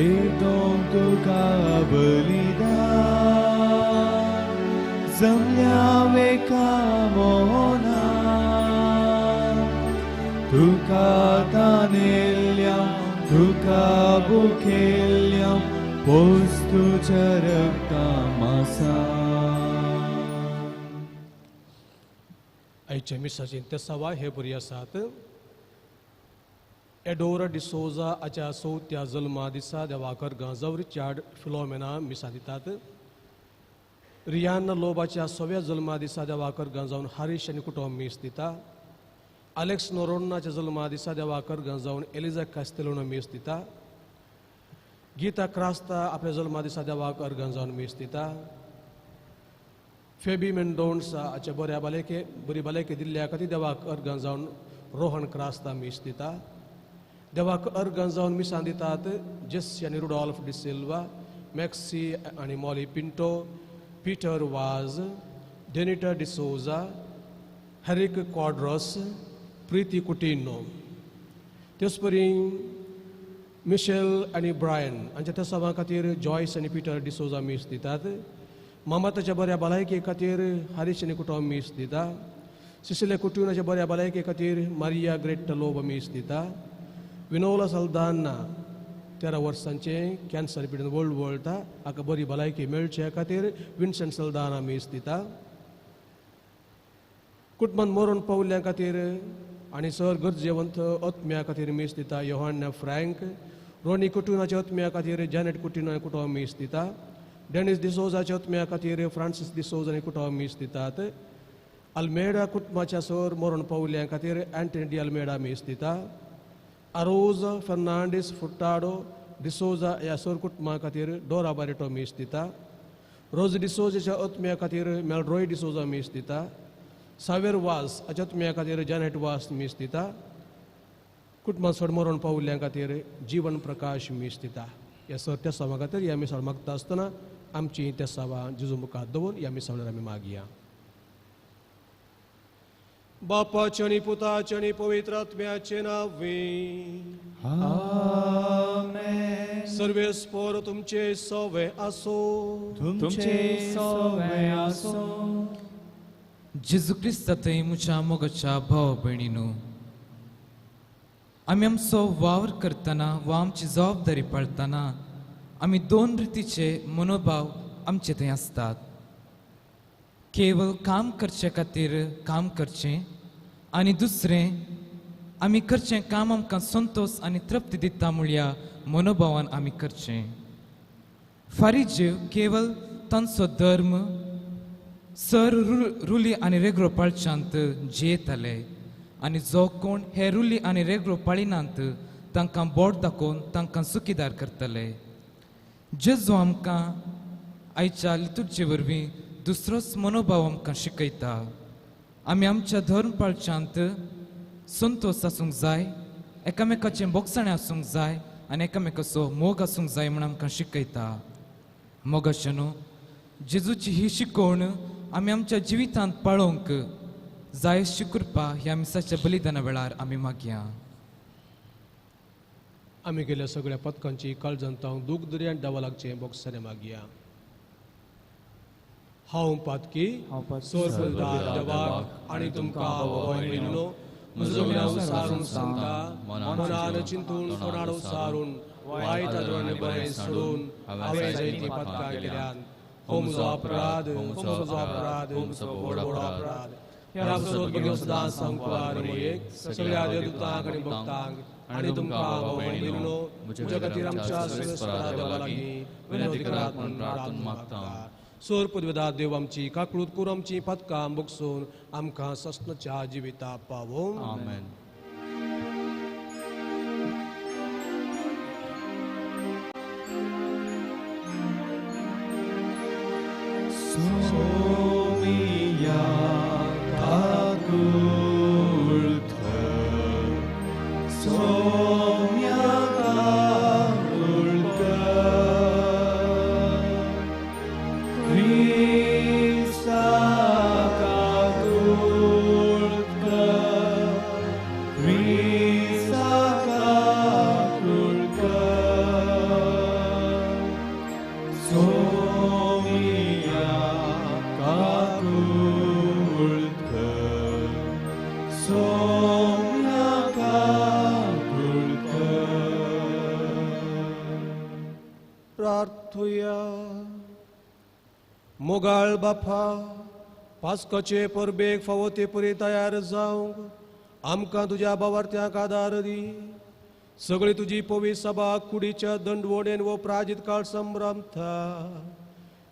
पेटोवंक तुका बलिदान जमल्या वेकामोना तुका तानेल्या तुका बुखेल्या पोस तुज्या रक्ता मासा. आयच्या मिसाचें तेसावा हे बरी आसात. एडोरा डिसोजा हाच्या चवथ्या जल्मा दिसा देवाकर गांजाव रिचार्ड फिलोमेना मिसां दितात. रियान लोबाच्या सव्या जल्मा दिसा देवाकर गांजावन हरीश आनी कुटुंब मीस दिता. आलेक्स नोरोन्नाच्या जल्मा दिसा देवाकर गांजावन एलिजा कास्तेलोनो मीस दिता. गीता क्रास्ता आपल्या जल्मा दिसा देवाकर गांजावन मीस दिता. फेबी मेंडोन्सा हाच्या बऱ्या बालेके बरी बालेके दिल्ल्या खातीर देवाक अर्गां जावन रोहन क्रास्ता मीस दिता. देवाक अर्गां जावन मिसां दितात जेसी आनी रुडॉल्फ डिसिल्वा, मॅक्सी आनी Molly Pinto, Peter Vaz, Denita D'Souza, Herrick Quadros, Preeti Coutinho. तेचपरी मिशेल आनी ब्रायन हांच्या तेसांवा खातीर जॉयस आनी पिटर डिसोजा मीस दितात. मामाताच्या बऱ्या भलायके खातीर हरीश आनी कुटुंब मीस दिता. सिसिले कुटुंबाच्या बऱ्या भलायके खातीर मारिया ग्रेट लोब मीस दिता. विनोला सल्दाना 13 वर्सांचें कॅन्सर पिडेन वर्ल्ड वळटा हाका बरी भलायकी मेळचे खातीर विन्संट सल्दाना मीस दिता. कुटुंबान मरण पावल्ल्या खातीर आनी सर गरजेवंत आत्म्या खातीर मीस दिता योहान्ना फ्रँक. रोनी कुटुंबाच्या आत्म्या खातीर जॅनेट कुटिनो कुटुंब मीस दिता. डेनिस डिसोजाच्या आत्म्या खातीर फ्रांसीस डिसोज आनी कुटुंब मीस दितात. अल्मेडा कुटुंबाच्या सर मरण पावल्या खातीर अँटनी डी अल्मेडा मीस दिता. आरोज फर्नांडीस फुट्टाडो डिसोजा ह्या सर कुटुंबा खातीर डोरा बारेटो मीस दिता. रोज डिसोजाच्या आत्म्या खातीर मेलरोय डिसोजा मीस दिता. सावेर वास हाच्या आत्म्या खातीर जॅनेट वास मीस दिता. कुटुंबां सड मरण पावल्या खातीर जीवन प्रकाश मीस दिता. ह्या सर त्या सभा खातीर ह्या मिसाळ मागता आसतना आमची त्या सभा जेजू मुखार दवरून ह्या मिसाळार आमी मागया. बापाचें आनी पुताचें आनी पवित्र आत्म्याचें नांवे आमेन. सर्वेस्पोर तुमचे सवे आसो. तुमचे सवे आसो. जेजू क्रिस्ता थंय म्हज्या मोगाच्या भाव भयणीनू, आमी आमचो वावर करतना वा आमची जबाबदारी पाळतना आमी दोन रितीचे मनोभाव आमचे थंय आसतात. केवळ काम करचे खातीर काम करचें आनी दुसरें आमी करचें काम आमकां संतोश आनी तृप्ती दिता म्हळ्या मनोभावान आमी करचें. फारीजीव केवळ तांचो धर्म सर रुली आनी रेगरो पाळच्यांत जियेताले आनी जो कोण हे रुली आनी रेगरो पाळिनात तांकां बोट दाखोवन तांकां सुखीदार करतले. जेजू आमकां आयच्या लितुर्जे वरवीं दुसरोच मनोभाव आमकां शिकयता. आमी आमच्या धर्म पाळच्यांत संतोश आसूंक जाय, एकामेकाचें बोगसाणें आसूंक जाय आनी एकामेकाचो मोग आसूंक जाय म्हूण आमकां शिकयता. मोगाचें न्हू जेजूची ही शिकवण आमी आमच्या जिवितांत पाळोवंक जाय अशी कृपा ह्या मिसाच्या बलिदाना वेळार आमी मागया. आमी केल्ल्या सगळ्या पथकांची काळजांत दूख दर्यान देवा लागचें बोगसाणें मागया. हांव पातकी सोरफुलदार देवाक आनी तुमकां भयणीनो म्हजो गुन्यांव सारून सांगता. मनान चिंतून तोंडान सारून वायट आदरान बरें सोडून हांवें जायतीं पातकां केल्यान. हो म्हजो अपराध, हो म्हजो अपराध, हो म्हजो व्हड अपराध. ह्या सदभुरग्यांक सदां सांगपार मोयेक सगळ्या देवदूतांक आनी भक्तांक आनी तुमकां भयणीनो म्हज्या खातीर आमच्या सर्वेस्परा देवा लागीं विनंती करात म्हूण प्रार्थना मागता. सोर पदवेदा देव आमची काकळूत करून आमची पातकां बगसून आमकां सस्नच्या जिविता पावोवं. आमेन. सोमिया काकुळत सोम्या काकुळत क्रिस्ता काकुळत प्रार्थुया. मोगाळ बापा, पास्काचे परबेक फावो ते परी तयार जावंक आमकां तुज्या बावार्थ्यांक आदार दी. सगळी तुजी पवी सभा कुडीच्या दंडवणेन वो प्राजीत काळ संभ्रमता.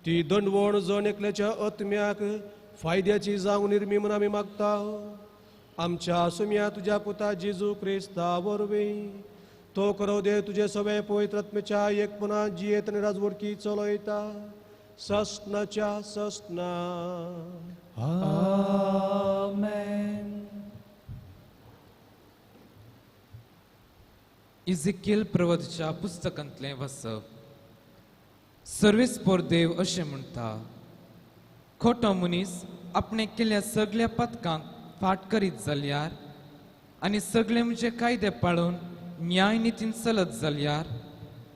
ती दंडवण जण एकल्याच्या आत्म्याक फायद्याची जावंक निर्मी म्हूण आमी मागता. आमच्या सुम्या तुज्या पुता जेजू क्रिस्ता वरवीं तो करो दे तुजे सगळे पवित्र आत्म्याच्या एकपणा जियेत आनी राजवडकी चलयता ससनाच्या ससना. आमेन. इझिकियल प्रवदच्या पुस्तकांतलें वाचप. सर्वेस्पोर देव अशें म्हणटा, खोटो मनीस आपणे केल्ल्या सगळ्या पथकांक फाट करीत जाल्यार आनी सगळे म्हजे कायदे पाळून न्याय नितीन चलत जाल्यार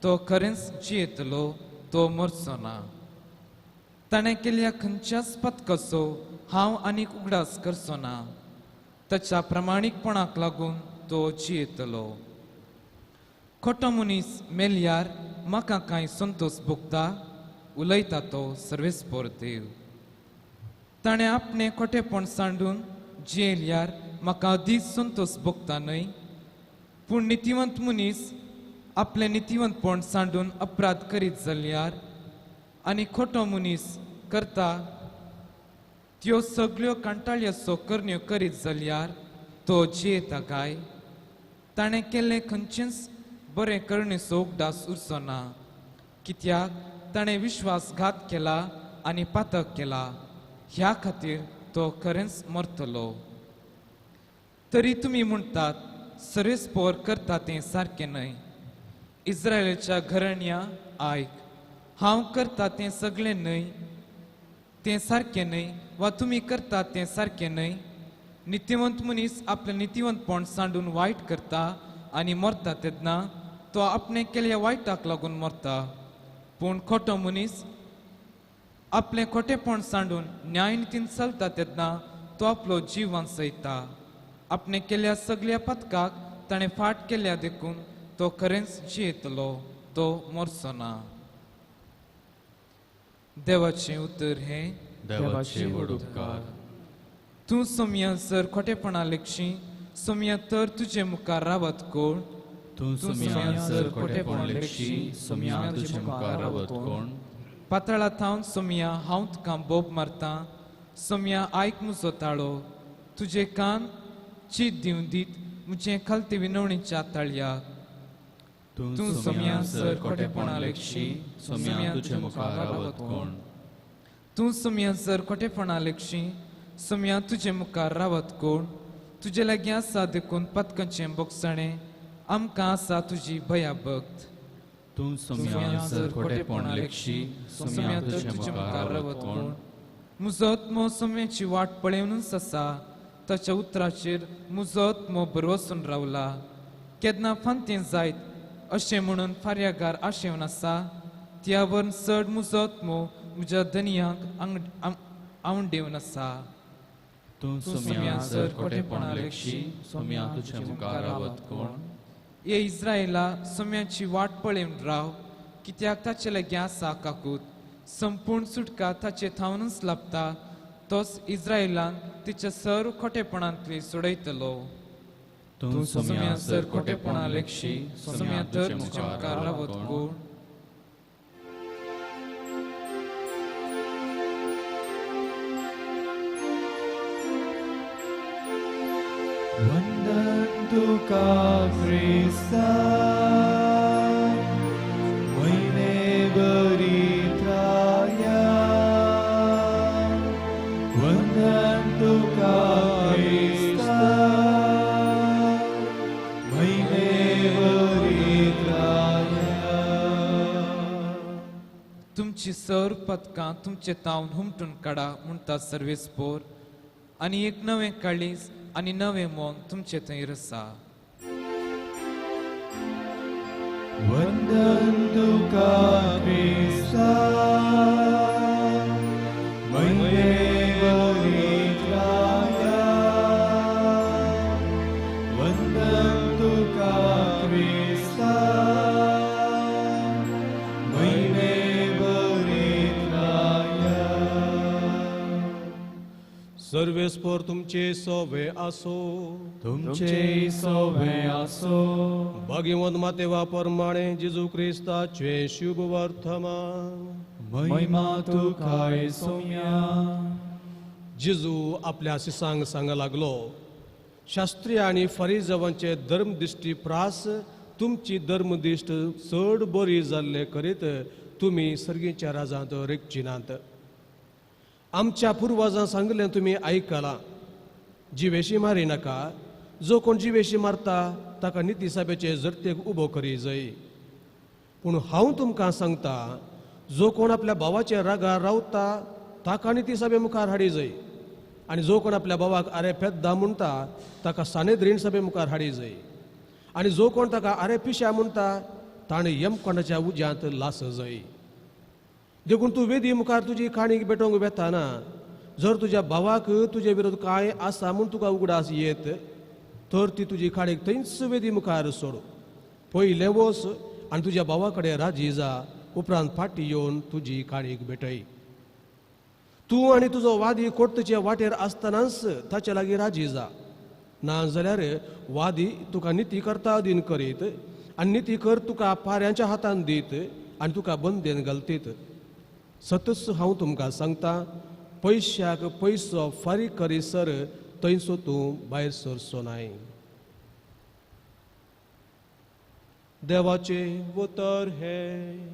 तो खरेंच जियेतलो, तो मरचो ना. ताणें केल्ल्या खंयच्याच पथकाचो हांव आनीक उगडास करचो ना. ताच्या प्रामाणीकपणाक लागून तो जियेतलो. खोटो मनीस मेल्यार म्हाका कांय संतोश भोगता, उलयता तो सर्वेस्पोर देव. ताणें आपणें खोटेपण सांडून जियेल्यार म्हाका दीस संतोश भोगता न्हय. पूण नितिवंत मनीस आपलें नितिवंतपण सांडून अपराध करीत जाल्यार आनी खोटो मनीस करता त्यो सगळ्यो कांटाळ्याचो करण्यो करीत जाल्यार तो जियेता काय? ताणें केल्लें खंयचेंच बरें करणेचो उगडास उरचो ना, कित्याक ताणें विश्वासघात केला आनी पातक केला. ह्या खातीर तो खरेंच मरतलो. तरी तुमी म्हणटात सर्वेस्पोर करता तें सारकें न्हय. इस्रायलाच्या घराण्या आयक, हांव करता तें सगळें न्हय तें सारकें न्हय, वा तुमी करतात तें सारकें न्हय. नितिवंत मनीस आपलें नितिवंतपण सांडून वायट करता आनी मरता तेन्ना तो आपणें केल्ल्या वायटाक लागून मरता. पूण खोटो मनीस आपलें खोटेपण सांडून न्यायनितीन चलता तेन्ना तो आपलो जीव वांचयता. आपणें केल्ल्या सगळ्या पथकाक ताणें फाट केल्या देखून तो खरेंच जियेतलो, तो मरचो ना. देवाचें उतर हें देवाचे व्हड उपकार. तूं सोमया जर खोटेपणा लेखशी, सोमया तर तुजे मुखार रावत कोण? तूं सोमया जर खोटेपण लेखशी, सोमया तुजे मुखार रावत कोण? पातळा थावन सोमया हांव तुका बोब मारता, सोमया आयक म्हजो ताळो, तुजे कान चीत दिवन दीत म्हजें खालते विनवणीच्या ताळयाक. तूं सोमया जर खोटेपणा लेखशी, सोमया तुजे मुखार रावत कोण? तूं सोमया जर खोटेपणा लेखशी, सोमया तुजे मुखार रावत कोण? तुजे लागीं आसा देखून पतकांचें बोगसाणें, आमकां आसा तुजी भयाभक्त. तूं सोमया जर खोटेपण लेखशी, सोमया तुजे मुखार रावत कोण? म्हजो आत्मो सोम्याची वाट पळेवनूच आसा, ताच्या उतराचेर म्हजो आत्मो भरवसून रावला. केन्ना फांतें जायत अशें म्हणून फार्यागार आशेवन आसा, त्यावर चड म्हजो आत्मो म्हज्या धनयांक आवंडेवन आसा. तूं सोमया जर खोटेपणा लेखशी, सोमया तुजे मुखार रावत कोण? हे इस्रायला, सोम्याची वाट पळेवन राव, कित्याक ताचे लागीं आसा काकूत. संपूर्ण सुटका ताचे थावनूच लाबता, तोच इस्रायलान तिच्या सर्व खोटेपणांतली सोडयतलो. तूं सोमया जर खोटेपणा लेखशी, सोमया तर तुजे मुखार रावत कोण? वंदन तुका क्रिस्ता, म्हयने बरी त्राया. वंदन तुका क्रिस्ता, म्हयने बरी त्राया. तुमची सर पदकां तुमचे तावन हुमटून काडा म्हणटा सर्वेस्पोर, आनी एक नवें काळीज आनी नवें मन तुमचे थंय रसा. वंदन तुका क्रिस्ता, म्हयने बरी त्राया. वंदन तुका क्रिस्ता, म्हयने सर्वेस्पोर तुमचे सोवे आसो, तुमचे सोवे आसो। भाग्यवंत मातेवा प्रमाणे जेजू क्रिस्ताचे शुभ वर्तमान। महिमा तुकाय सोम्या। जेजू आपल्या शिसांक सांग लागलो, शास्त्रीय आनी फरिजवांचे धर्मदिश्टी प्रास तुमची धर्मदिश्ट चड बरी जाल्ले करीत तुमी सर्गीच्या राजांत रिगचिनात। आमच्या पुर्वजां सांगलें तुमी आयकलां, जिवेशी मारी नाका, जो कोण जिवेशी मारता ताका निती सभेचे जरतेक उबो करी जाय। पूण हांव तुमकां सांगता, जो कोण आपल्या भावाचे रागार रावता ताका निती सभे मुखार हाडी जाय, आनी जो कोण आपल्या भावाक आरे पेद्दा म्हणटा ताका सानेद्रीण सभे मुखार हाडी जाय, आनी जो कोण ताका आरे पिश्या म्हणटा ताणें यमकोंडाच्या उज्यांत लास जाय। देखून तूं वेदी मुखार तुजी काणीक भेटोवंक वेताना जर तुज्या भावाक तुजे विरोध कांय आसा म्हूण तुका उगडास येत तर ती तुजी काणीक थंयच वेदी मुखार सोड। पयलें वच आनी तुज्या भावा कडेन राजी जा, उपरांत फाटी येवन तुजी काणीक भेटय। तूं आनी तुजो वादी कोर्तचे वाटेर आसतनाच ताचे लागीं राजी जा, ना जाल्यार वादी तुका निती करता अधीन करीत आनी निती कर तुका पाऱ्यांच्या हातान दीत आनी तुका बंदेन घालतीत। सतच हांव तुमकां सांगता, पयशाक पयसो फारीक करीसर थंयसो तूं भायर सरचो नाय। देवाचें उतर हें।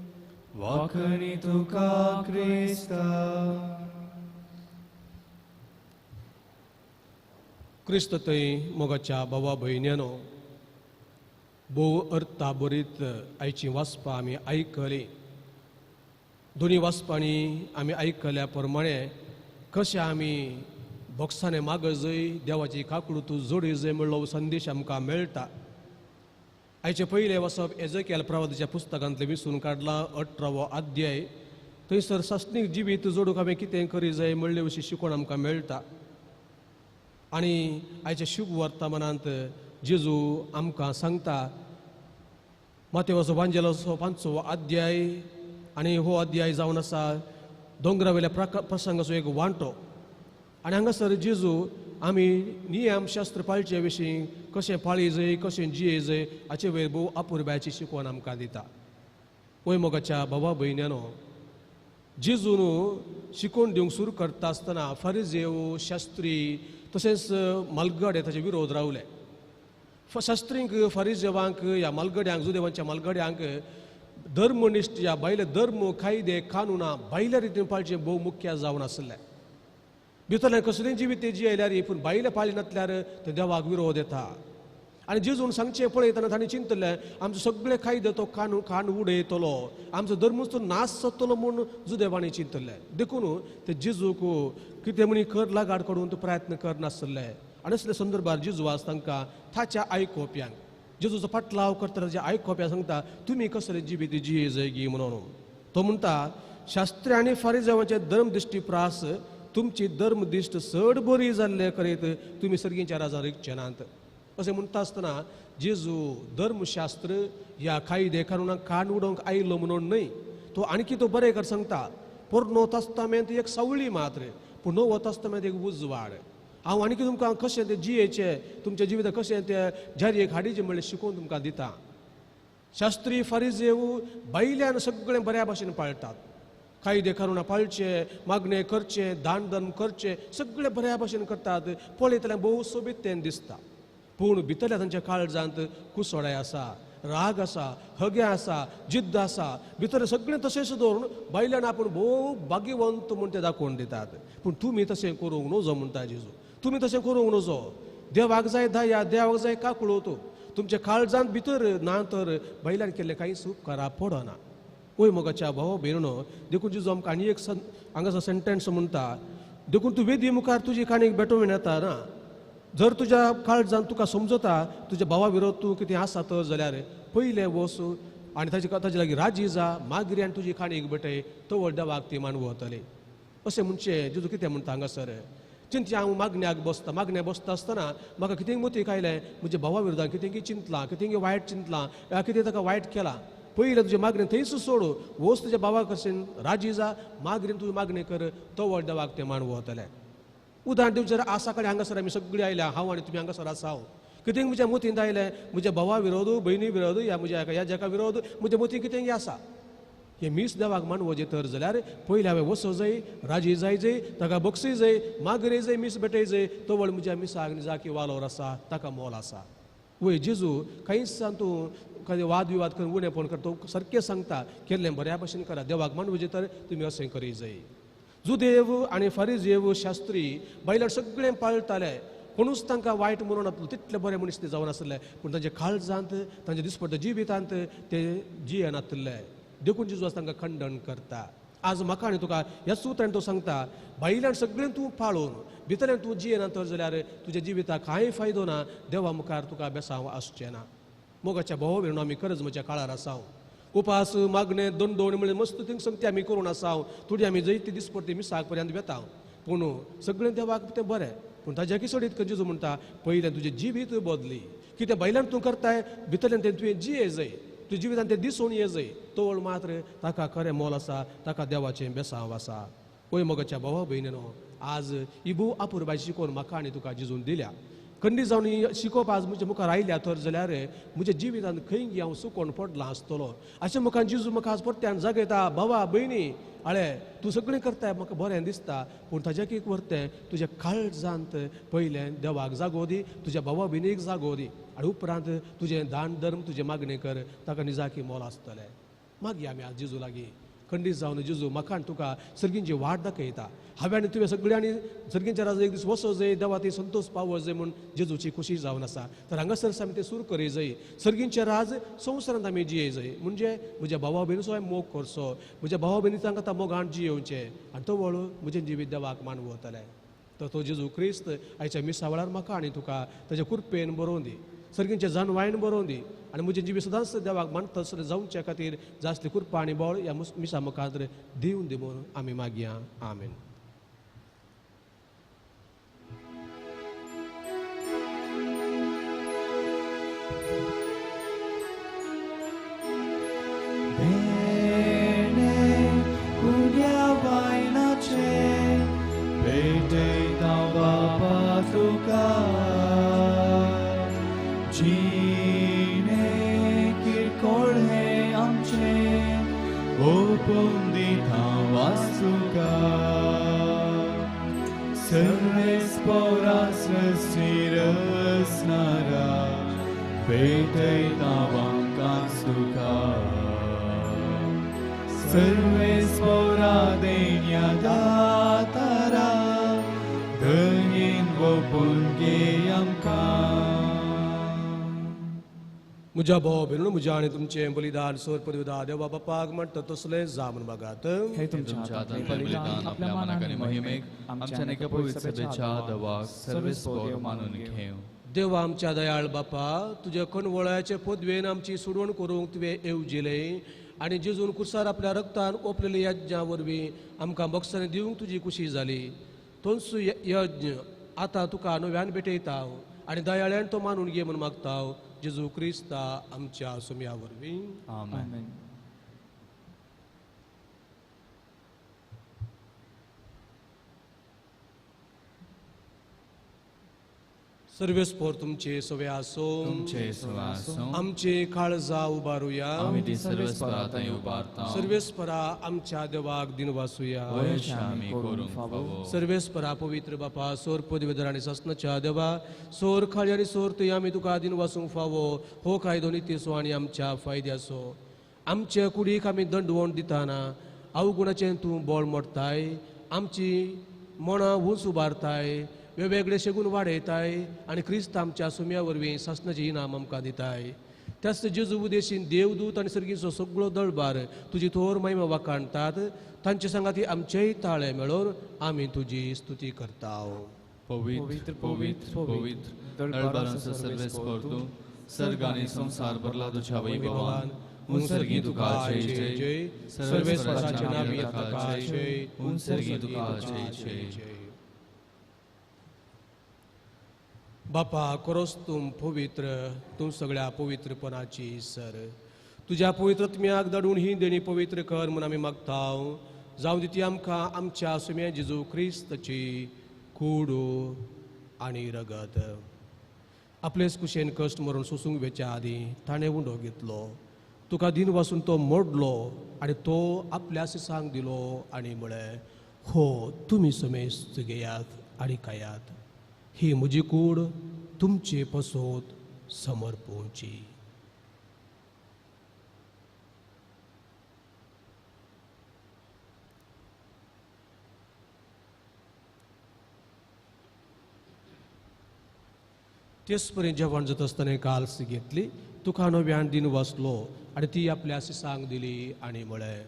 वाखणी तुका क्रिस्ता। क्रिस्त थंय मोगाच्या बाबा भयण्यानो, भोव अर्था बरीत आयची वाचपां आमी आयकली। दोनी वाचपांनी आमी आयकल्या प्रमाणे कशें आमी बोक्सांनी मागजय देवाची काकूळ जोडी जाय म्हणलो संदेश आमकां मेळटा। आयचें पयलें वाचप एजेकियल प्रवादाच्या पुस्तकांतलें विसून काडलां, 18वो अध्याय। थंयसर सासणीक जिवीत जोडूंक आमी कितें करी जाय म्हणले विशीं शिकोवण आमकां मेळटा। आनी आयच्या शुभ वर्तमानांत जेजू आमकां सांगता, मातेवाचो वांजेलाचो 5वो अध्याय, आनी हो अध्याय जावन आसा दोंगरावेल्या प्रसंगाचो एक वांटो। आनी हांगासर जेजू आमी नियम शास्त्र पाळचे विशीं कशें पाळी जाय कशें जिये जाय हाचे वयर भोव अपुरबायेची शिकवण आमकां दिता। वय मोगाच्या भावा भयण्यानो, जेजून शिकोवन दिवंक सुरू करता आसतना फारिजेव शास्त्री तशेंच मालगडे ताचे विरोध रावले। शास्त्रींक फारिजेवांक ह्या मालगड्यांक जुदेवांच्या मालगड्यांक धर्मनिश्ठ ह्या भायले धर्म कायदे कानुनां भायल्या रितीन पाळचें भोव मुख्य जावन आसलें। भितरल्यान कसलें जिवीत ते जियेल्यार पूण भायले पाळी नासल्यार ते देवाक विरोध येता। आनी जेजून सांगचें पळयतना तांणी चिंतलें, आमचो सगळे कायदे तो कान कान उडयतलो, आमचो धर्मूच तो नाश जातलो म्हूण जुदेवांनी चिंतलें। देखून ते जेजूक कितें म्हणी कर लागाड करून तो प्रयत्न करनासले। आनी असल्या संदर्भार जेजू आज तांकां ताच्या आयकोप्यांक जेजूचो फाटलाव करतना जे आयकोप्या सांगता, तुमी कसलें जिवीत जिये जाय गी म्हणून। तो म्हणटा, शास्त्री आनी फारिजेवांचे धर्मदिश्टी प्रास तुमची धर्मदिश्ट चड बरी जाल्ले करीत तुमी सर्गीच्या राजान रिगचे नात। अशें म्हणटा आसतना जेजू धर्मशास्त्र ह्या कायदे कानुनाक कान उडोवंक आयलो म्हणून न्हय, तो आणखी तो बरें कर सांगता, पोरनो तस्तामेंत एक सावळी मात्र, पूण नवो तस्तामेंत एक उजवाड। हांव आणखी तुमकां कशें तें जियेचें तुमच्या जिवितांत कशें तें जारयेक हाडीचें म्हणलें शिकोवन तुमकां दिता। शास्त्री फारिजेव भायल्यान सगळें बऱ्या भाशेन पाळटात, कायदे कानुनां पाळचे, मागणें करचें, दान धर्म करचें, सगळें बऱ्या भाशेन करतात, पळयतल्यान भोव सोबीत तें दिसता। पूण भितरल्या तांच्या काळजांत कुसोडाय आसा, राग आसा, हगे आसा, जिद्द आसा, भितर सगळें तशेंच दवरून भायल्यान आपूण भोव भाग्यवंत म्हूण ते दाखोवन दितात। पूण तुमी तशें करूंक नजो म्हणटा जेजू, तुमी तशें करूंक नजो। देवाक जाय दया, देवाक जाय काकूळ, तुमच्या काळजांत भितर ना तर भायल्यान केल्लें कांयच उपकारा पडना। वय मोगाच्या भाव भयणो, देखून जेजू आमकां आनी एक हांगासर सेंटेन्स म्हणटा, देखून तूं वेदी मुखार तुजी काणीक भेटोवन येता ना, जर तुज्या काळजान तुका समजता तुज्या भावा विरोध तूं कितें आसा तर जाल्यार पयलें वच आनी ताजे लागीं राजी जा, मागीर आनी तुजी काणीक भेटय, तवळ देवाक ती मानवतली। अशें म्हणचें जेजू कितें म्हणटा हांगासर, चिंतया हांव मागण्याक बसता, मागण्याक बसता आसतना म्हाका कितें मतीक आयलें, म्हज्या भावा विरोधान कितें चिंतलां, कितें वायट चिंतलां, कितें ताका वायट केलां, पयलें तुजें मागणें थंयच सोड, वच तुज्या भावा कशेन राजी जा, मागीर तुजें मागणें कर, तवळ देवाक तें मानवतलें। उदाहरण दिवचें जाल्यार आसा कडेन हांगासर आमी सगळीं आयल्या, हांव आनी तुमी हांगासर आसा. कितें म्हज्या मतींत आयलें, म्हज्या भावा विरोध, भयणी विरोध, ह्या म्हज्या ह्या जाका विरोध, म्हज्या मतींत कितें आसा. हें मीस देवाक मानवचें तर जाल्यार पयलें हांवें वचो जाय, राजी जाय जाय, ताका बक्षी जाय, मागरे जाय, मीस भेटय जाय, तवळ म्हज्या मिसाक निजाकी वालोर आसा, ताका मोल आसा. वय जेजू कांयच तूं कांय वाद विवाद करून उणेपण करता, तो सारकें सांगता केल्लें बऱ्या भशेन करा, देवाक मानवचें तर तुमी अशें करी जाय. जुदेव आनी फारिजेव शास्त्री बायलां सगळें पाळटाले, कोणूच तांकां वायट म्हणून नासलो, तितले बरे मनीस ते जावन आसले, पूण तांच्या काळजांत तांच्या दिसपट्ट्या जिवितांत ते जियेनातले. देखून जेजू आज तांकां खंडन करता. आज म्हाका आनी तुका ह्या सुत्रान तो सांगता, भायल्यान सगळें तूं पाळून भितरल्यान तूं जियेना तर जाल्यार तुज्या जिविताक कांय फायदो ना, देवा मुखार तुका बेसांव आसचें ना. मोगाच्या भाव भयणो आमी खरंच म्हज्या काळार आसाव. उपास मागणें दंडोण म्हळ्यार मस्त थिंग संगती आमी करून आसाव, थोडी आमी जैती दिसपट्टी मिसाक पर्यंत वेता, पूण सगळें देवाक तें बरें, पूण ताज्या सोडीत जेजू म्हणटा पयलें तुजें जिवीत बदली, कितें भायल्यान तूं करताय भितरल्यान तें तुवें जिये जाय, तुज्या जिवितान तें दिसून ये जाय, तोवळ मात्र ताका खरें मोल आसा, ताका देवाचें बेसांव आसा. पळय मोगाच्या भावा भयणीनो, आज ही भोव अपुरबाय शिकोवन म्हाका आनी तुका जेजून दिल्या. खंडी जावन ही शिकोवप आज म्हज्या मुखार आयल्या तर जाल्यार म्हज्या जिवितान खंय हांव सुकोवन पडलां आसतलो अशें म्हाका जेजू म्हाका आज परत्यान जागयता. भावा भयणी आळे तूं सगळें करताय म्हाका बरें दिसता, पूण ताज्या एक व्हरतें तुज्या काळजांत पयलें देवाक जागो दी, तुज्या भावा भयणीक जागो दी, आनी उपरांत तुजें दान धर्म तुजें मागणें कर, ताका निजाकी मोल आसतलें. मागीर आमी आज जेजू लागीं खंडीत जावन जेजू म्हाका आनी तुका सर्गींची वाट दाखयता. हांवें आनी तुवें सगळ्यांनी सर्गींच्या राजा एक दीस वचो जाय, देवा ती संतोष पावो जाय म्हूण जेजूची खुशी जावन आसा. तर हांगासर आमी तें सूर करी जाय, सर्गींचें राज संवसारांत आमी जिये जाय, म्हणजे म्हज्या भावा भयणीचो हांवें मोग करचो, म्हज्या भावा भयणी तांकां आतां मोगान जियेवचें आनी तो वळू म्हजें जिवीत देवाक मानवतलें. तर तो जेजू क्रिस्त आयच्या मिसा वेळार म्हाका आनी तुका ताच्या कृपेन बरोवन दी, सर्गींचें जानवायन बरोवन दी, आनी म्हजें जिवीत सदांच देवाक मानता तसलें जावचे खातीर जास्ती कृपा आनी बळ ह्या मिसा मुखार दिवन दी म्हूण आमी मागया. आमेन. म्हज्या भाव भयणीनो, म्हज्या आनी तुमचें बलिदान सोर पदवीदा देवा बापाक म्हणटा तसलें जा म्हूण मागात. हे तुमच्या हातांतलें बलिदान आपल्या मानाक आनी महिमेक आमच्या एका पवित्र सभेच्या देवाक सर्वेस्पोर मानून घेवं. देवा आमच्या दयाळ बापा, तुज्या कणवळ्याचे पदवेन आमची सोडवण करूंक तुवें येवजिलें आनी जेजून कुर्सार आपल्या रक्तान ओंपलेल्या यज्ञा वरवीं आमकां बक्षांनी दिवंक तुजी खुशी जाली. तोच यज्ञ आतां तुका नव्यान भेटयता आनी दयाळ्यान तो मानून घे म्हूण मागता, जेजू क्रिस्ता आमच्या सुम्या वरवीं. आमेन. सर्वेस्पोर तुमचे सवे आसो, तुमचे सवे आसो. आमचे काळजा उबारुया, आमी ती सर्वेस्परा थंय उबारता. सर्वेस्परा आमच्या देवाक दिनवासुया, आमी करूंक फावो. सर्वेस्परा पवित्र बापा, सोर पदवेदर आनी सासणाच्या देवा, सोर खाळी आनी सोर थंय आमी तुका दिनवासूंक फावो. हो कायदो नितीचो आनी आमच्या फायद्याचो. आमचे कुडीक आमी दंडवण दिताना अवगुणाचें तूं बळ मोडटाय, आमची मनां उंच उबारताय, वेगवेगळे शेगून वाडयताय आनी क्रिस्त आमच्या सुम्या वरवीं सासणाचें इनाम आमकां दिताय. त्याच जेजू उदेशीन देवदूत आनी सर्गीचो सगळो दळबार तुजी थोर महिमा वाखाणतात. तांचे सांगाती आमचेय ताळे मेळोवन आमी तुजी स्तुती करता. पवित्र पवित्र पवित्र दळबारांचो सर्वेस्पोर तूं, सर्ग आनी संवसार भरला तुज्या वैभवान. उंसर्गी तुका जय जय, सर्वेस्पराच्या नांवान तुका जय, उंसर्गी तुका जय जय. बापा खरोच तूं पवित्र, तूं सगळ्या पवित्रपणाची सर. तुज्या पवित्र आत्म्याक धाडून ही देणी पवित्र कर म्हूण आमी मागता. जावं दी ती आमकां आमच्या सुम्या जेजू क्रिस्ताची कूड आनी रगत. आपलेच कुशेन कश्ट मरून सोसूंक वेच्या आदीं ताणें उंडो घेतलो, तुका दिन वासून तो मोडलो आनी तो आपल्या सिसांक दिलो आनी म्हळें, हो तुमी समेस्त घेयात आनी खायात, ही म्हजी कूड तुमचे पसोत समर्पोवची. तेच परी जेवण जाता आसतना काल्स घेतली, तुका नव्यान दिन वाचलो आनी ती आपल्या सिसांक दिली आनी म्हळें,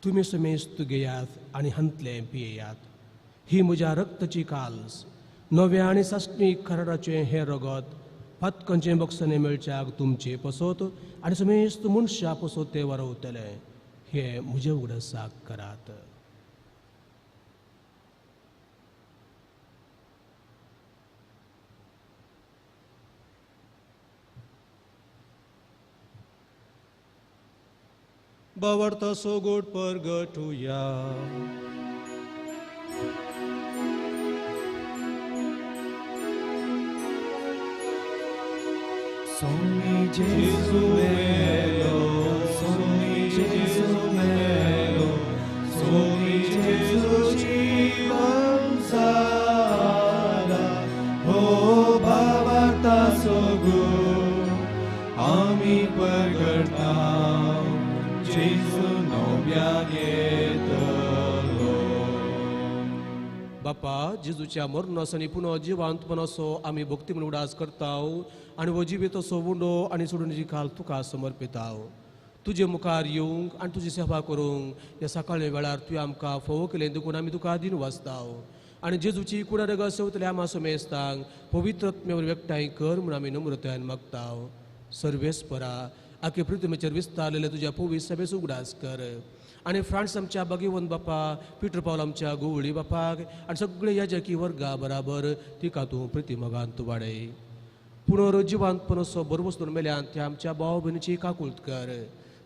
तुमी समेस्त घेयात आनी हांतलें पियेयात, ही म्हज्या रक्ताची काल्स, नव्या आनी सासणी कराराचें हें रगत पातकांचें बक्षणें मेळच्याक तुमचे पसत आनी समेस्त मनशां पसत तें वारवतलें, हें म्हजें उगडासाक करात. बावर्ता सोगोट परगटुया. Somi Gesù melo, Somi Gesù melo, Somi Gesù jivan sala, ho bavarta sogu, ami pergata, Gesù नव्यान येतलो. बापा, जेजूच्या मरणाचो आनी पुनः जिवंतपणाचो आमी भक्ती म्हूण उडास करताव आनी हो जिवीत असो उंडो आनी सोडून काल तुका समर्पिताव. तुजे मुखार येवंक आनी तुजी सेवा करूंक ह्या सकाळी वेळार तुवें आमकां फोव केलें देखून आमी तुका दिन वाचताव आनी जेजूची कुडारग सेवतल्या आमा समेस्तांक पवित्र आत्म्या वरवीं एकठांय कर म्हूण आमी नम्रतायेन मागताव. सर्वेस्परा, आखे पृथ्वीचेर विस्तारलेले तुज्या पवित्र सभेचो उगडास कर आनी फ्रांस आमच्या बागेवन बापा, पिटर पावल आमच्या गोवळी बापाक आनी सगळे याजकी वर्गा बराबर तिका तूं प्रतिमगांत वाडय. पुनर्जिवंतपण असो बरवस दवरून मेल्यान त्या आमच्या भाव भयणीची काकूळत कर,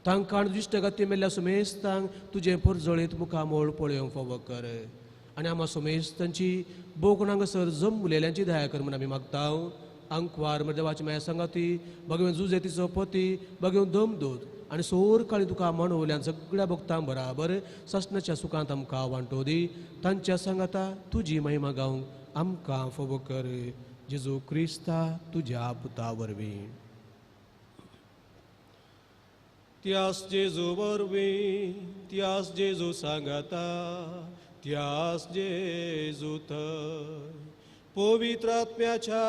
तांकां आनी दुश्ट गाती मेल्ल्या सुमेस्तांक तुजें परजळीत मुखामळ पळोवंक फावो कर आनी आमा सुमेस्तांची भोगून हांगासर जमलेल्यांची दया कर म्हूण आमी मागता. आंकवार देवाची माया सांगाती, भगवेन जुजे तिचो पती, भगवेन दमदूत आनी सोर काळी तुका म्हणवल्यान सगळ्या भक्तां बराबर सासणाच्या सुखांत आमकां वांटो दी. तांच्या सांगाता तुजी महिमा गावंक आमकां फावो कर, जेजू क्रिस्ता तुज्या पुता वरवीं. त्यास जेजू वरवीं, त्यास जेजू सांगाता, त्यास जेजू थंय पवित्र आत्म्याच्या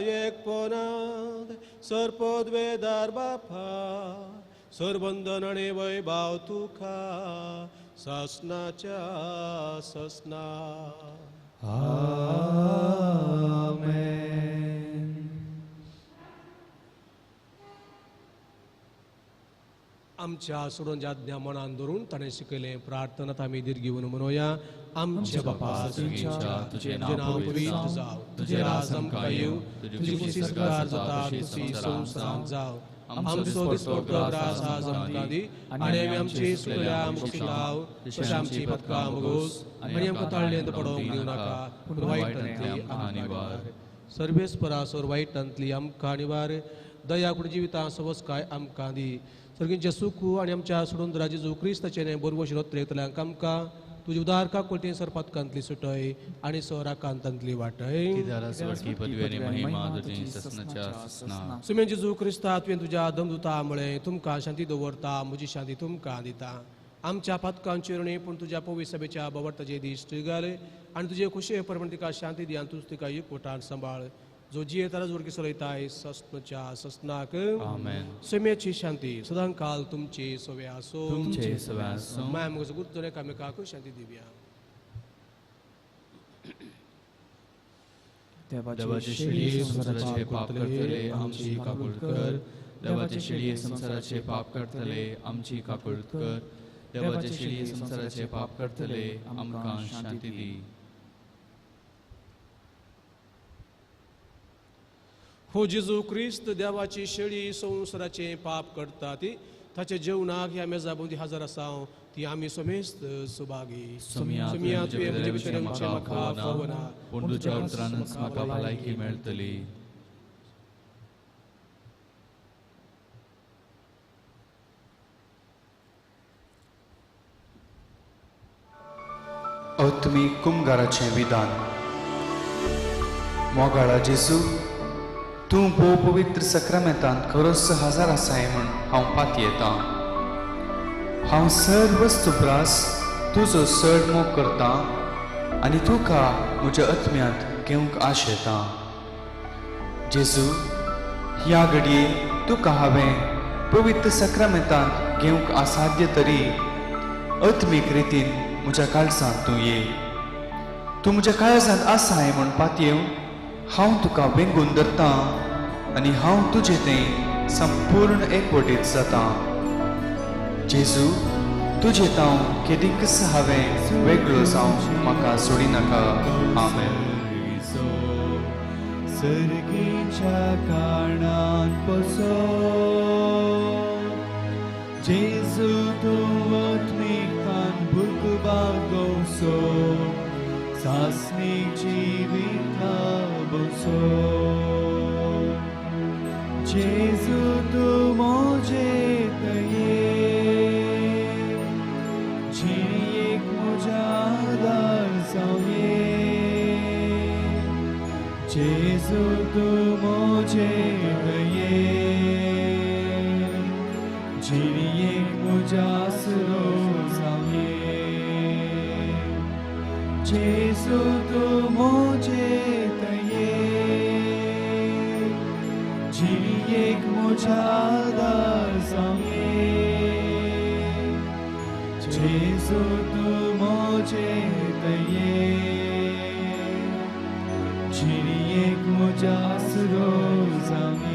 एकपणांत सर्पद्वेदार बापा, सरबंधन आनी वैभाव तुका सासणाच्या ससना. आमेन. आमच्या सोडून आज्ञा मनान धरून ताणें शिकयलें प्रार्थना आमी दीर्घ घेवन म्हणोया. आमच्या बापा, तुजें नांव पवित्र जावं, तुजें राज आमकां येवं, तुजी खुशी स्वर्गार जाता तशी संवसारांत जावं. आमचो दिसपडटो ग्रास आज आमकां दी आनी आमी आमची चुकल्या आमकां लाव, तशें आमची पथकां भोगोस आनी आमकां ताळ्ळेंत पडोवंक दिवं नाका, पूण वायटांतली आमकां निवार. सर्वेस्परा सोर वायटांतली आमकां निवार, दया करून जिवितां सवसकाय आमकां दी. सर्गींचें सुख आनी आमच्या सोडून जेजू क्रिस्ताचें बरवश रोत्रेतल्यांक आमकां तुजी उदार काकुळटी सरपातकांतली सुटय आनी सोराकांतांतली वाटय. सुमेन जेजू क्रिस्ता, तुवें तुज्या दमदुता म्हळें, तुमकां शांती दवरता, म्हजी शांती तुमकां दिता. आमच्या पातकांचेर न्ही पूण तुज्या पवित्र सभेच्या बवर्ताचे दिश्ट घाल आनी तुजे खुशे प्रमाण तिका शांती दी आनी तूं तिका एकवटान सांबाळ, जो जियेता जोडकी चलयताय ससनाच्या ससनाक. समेची शांती सदां काल तुमची सवे आसो. माया मुखार गुरुजन एकामेकाक शांती दिवया. देवाचे शेळये संवसाराचे पाप करतले आमची काकूळत कर, देवाचे शेळये संवसाराचे पाप करतले आमची काकूळत कर, देवाचे शेळये संवसाराचे पाप करतले आमकां शांती दी. हो जेजू क्रिस्त देवाची शेळी संवसाराचे पाप करता ती ताच्या जेवणाक ह्या मेजा भोंवती हजर आसा. ती आमी समेस्त सुभागी. सुमिया तुवें म्हजे म्हाका फावना, पूण तुज्या उतरानच म्हाका भलायकी मेळटली. आत्मीक कुमगाराचें विधान. मोगाळा जेजू, तूं भोव पवित्र सक्रामेंतांत खरोच हजार आसाय म्हूण हांव पातयेतां. हांव सर्व वस्तुब्रास तुजो चड मोग करतां आनी तुका म्हज्या आत्म्यांत घेवंक आशेतां. जेजू, ह्या घडये तुका हांवें पवित्र सक्रामेंतांत घेवंक असाध्य तरी आत्मीक रितीन म्हज्या काळजांत तूं ये. तूं म्हज्या काळजांत आसाय म्हूण पातयेवन हांव तुका वेंगून धरतां आनी हांव तुजे तें संपूर्ण एकवटीत जातां. जेजू, तुजे तांव केदीकच हांवें वेगळो जावंक म्हाका सोडिनाका. आमेन. सर्गीच्या कारणान पसो जेजू तूं आत्मिकतान भूक बागोवचो, सासणीक जिवीत लाबोवचो. जेजू तूं म्हजे तये, जिणेक म्हज्या आदार जावये. जेजू तूं म्हजे तये, जिणेक म्हज्या आसरो जावये. जेजू तूं म्हजे तये, जिणेक म्हज्या आदार जावये. जेजू तूं म्हजे तये, जिणेक म्हज्या आसरो जावये.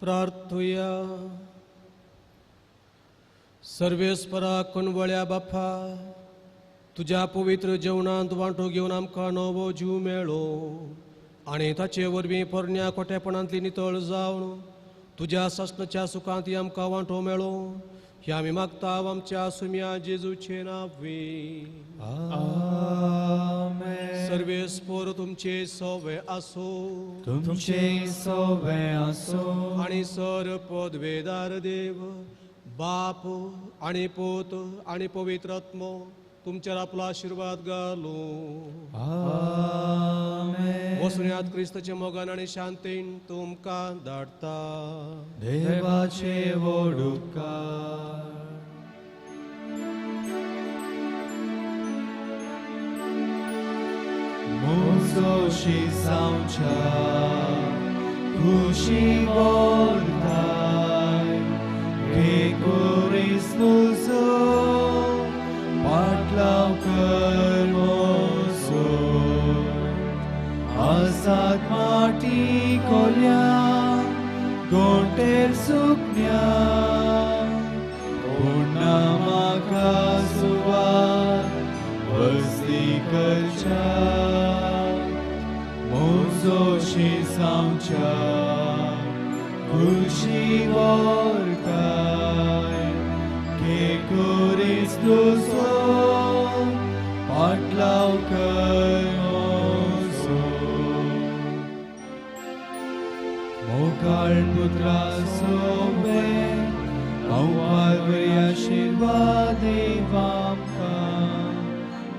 प्रार्थुया. सर्वेस्परा कणवळ्या बापा, तुज्या पवित्र जेवणांत वांटो घेवन आमकां नवो जीव मेळो आनी ताचे वरवीं पोरण्या खोटेपणांतली नितळ जावन तुज्या सासणाच्या सुखांत आमकां वांटो मेळो. ह्या आमी मागता आमच्या सुम्या जेजूचे नांवी. आमेन. सर्वेस्पर तुमचे सवे आसो, तुमचे सवे आसो. आनी सर पदवेदार देव बाप आनी पूत आनी पवित्र आत्मो तुमचेर आपलो आशिर्वाद घालूं. आमेन. वसुन्यात क्रिस्ताचे मोगान आनी शांतीन तुमकां धाडटा. देवाचे व्हड उपकार. मोजोशी जावच्या खुशी व्हरताय, घे कोरीस तुजो पाटलाव कर मोजो. आसात माटी कोल्या गोंटेर सुकण्या, पूण ना म्हाका सुवात वस्ती करच्या. मोजोशी जावच्या खुशी व्हरताय, घे कोरीस तुजो पाटलाव कर मोजो. मोगाळ पुत्रा सोबे हांव पालवरी आशिर्वाद आमकां.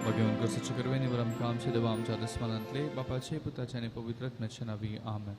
भगवान करचें करवें निवर आमकां आमचे देवा आमच्या दुस्मानांतले बापाचे पुताचे आनी पवित्र आत्म्याचे नांवी. आमेन.